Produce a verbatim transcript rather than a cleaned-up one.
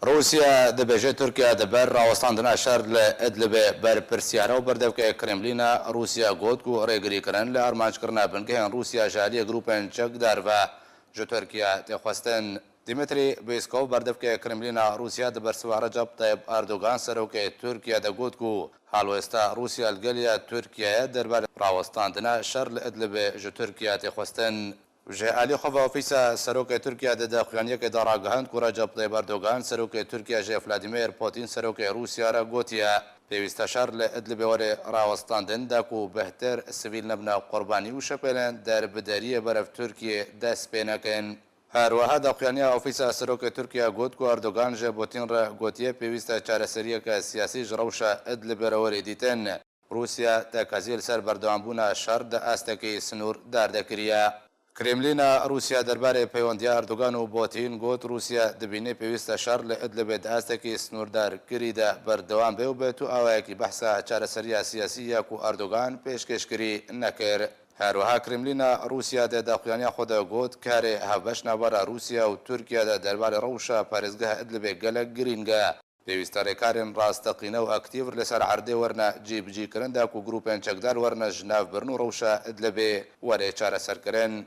Rûsya dibêje Tirkiye di ber rawestandina şer li Idlibê berpirsiyar e û berdevkê Kremlîna Rûsya got ku rêgirîkirin li armanckirina bingehên Rûsya ji aliyê grûpên çekdar ve ji Tirkiye tê xwestin. Dmitry Peskov, berdevkê Kremlîna Rûsya, di bersiva Recep Tayyip Erdogan, serokê Tirkiye de got ku halwêsta Rûsya li gel ya Tirkiyeyê derbarê rawestandina şer li Idlibê ji Tirkiye tê xwestin. Ji alî xwe ve Ofîsa Serokê Tirkiye di daxuyaniyekê de ragihand ku Recep Tayyip Erdogan, serokê Tirkiye, ji Vladimir Putin, serokê Rûsya, re gotiye, pêwîst e şer li Idlibê were rawestandin, da ku bêhtir sivîl nebine qurbanî û şepêlên derbideriyê berev Tirkiyê dest pê nekin. Her wiha daxuyaniya Ofîsa Serokê Tirkiye got ku Erdogan ji Putin re gotiye, pêwîst e çareseriyeke siyasî ji rewşa Idlibê re were dîtin. Rûsya tekezî li ser berdewambûna şer di astekî sinûr dar de kiriye. Kremlîna Rûsya derbarê peywendiya Erdogan û Putin got, Rûsya dibîne pêwîst e şer li Idlibê di astekî sinûrdar kirî de berdewam be û bi tu awayekî behsa çareseriya siyasî ya ku Erdogan pêşkêş kirî nekir. Her wiha Kremlîna Rûsya di daxuyaniya xwe de got, karê hevbeş navbera Rûsya û Tirkiye de derbarê rewşa parêzgeha Idlibê gelek girîng e. Pêwîst e rêkarên rasteqîne û aktîf li ser erdê werine cîbicîkirin, da ku grûpên çekdar werine ji nav birin û rewşa Idlibê were çareserkirin.